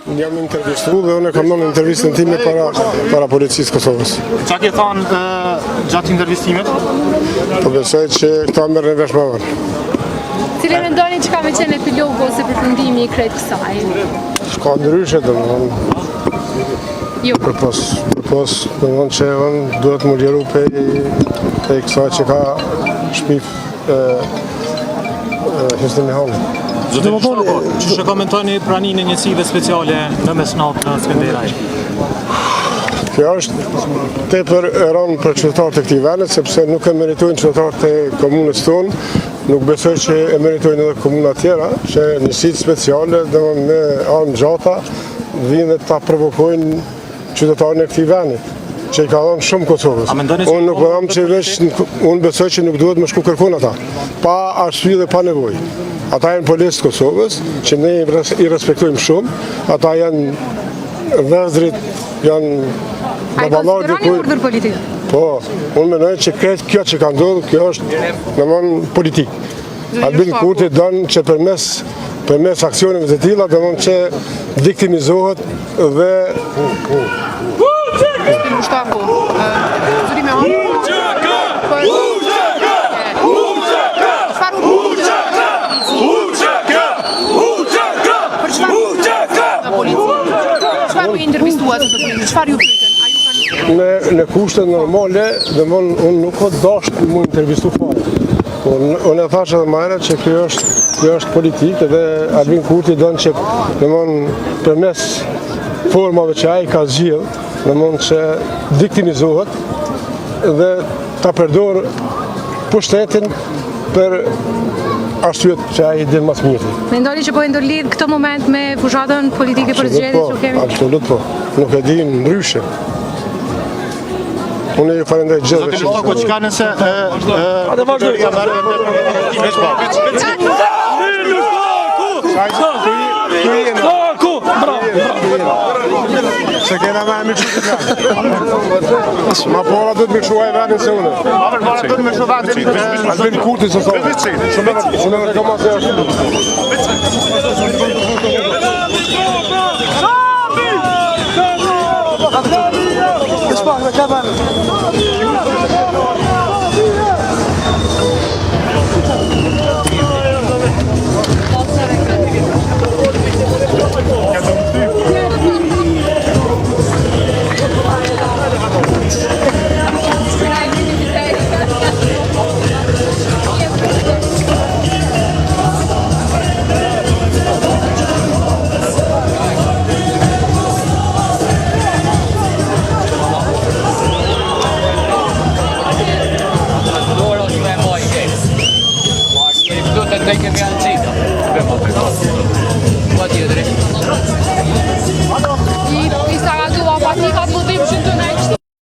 Unë jam intervistu dhe unë e kam dhënë intervistën time para, para policisë së Kosovës. Çka ke thënë gjatë intervistimit? Po besoj që këta merren vesh më vonë. Cili mendoni që ka me qenë epilogu ose përfundimi i krejt kësaj? S'ka ndryshe, domethënë. Jo. Përpos, përpos, domethënë që unë duhet m'u liru pej, pej kësaj që ka shpif e, e, Hysni Mehani. Zoti Lushtaku, qysh e komentoni praninë e njësive speciale në mesnatë në Skenderaj? Kjo është tepër e rëndë për qytetarët e këtij vendit, sepse nuk e meritojnë qytetarët e komunës tonë, nuk besoj që e meritojnë edhe komunat tjera, që njësitë speciale, domethënë me armë gjata, vinë dhe ta provokojnë qytetarin e këtij vendi, që i ka dhënë shumë Kosovës. A mendoni se Unë nuk po them që veç, unë besoj që nuk duhet me shku kërkun ata, pa arsye dhe pa nevojë. Ata janë policë të Kosovës, që ne i res- i respektojmë shumë, ata janë vëllezërit, janë A e baballarë konsideroni dikujt. urdhër politik? Po, unë mendoj që krejt kjo që ka ndodhur, kjo është domthon politik. Albin Kurti don që përmes përmes aksioneve të tilla domthon që viktimizohet dhe Lushtaku, zoti Mehani, për çfarë u Për çfarë u nga policia? Çfarë u intervistuat në polici? Çfarë ju pyetën? A ju kanë në në kushte normale, domthon unë nuk o dasht mu intervistu fare. Po unë unë e thash edhe më herët që kjo është kjo është politikë dhe Albin Kurti don që domthon përmes formave që ai ka zgjidh, domthon që viktimizohet dhe ta përdor pushtetin për arsyet që ai din më së miri. Mendoni që po e ndërlidh këtë moment me fushatën politike për Absolut zgjedhjet po, që kemi? absolut po. Nuk e di ndryshe. Unë ju falenderoj gjithëve Zoti që Lushtaku, çka nëse ë ë prokuroria merr vendim për investime? Se kena ma e mi qëtë kanë. Ma para do të më shuaj vendin se unë. Para do të më shuaj vendin. Albin Kurti se sa. Shumë shumë e kam asë është. Dora është me maj. Marrë, këtu të të kemi janë qita.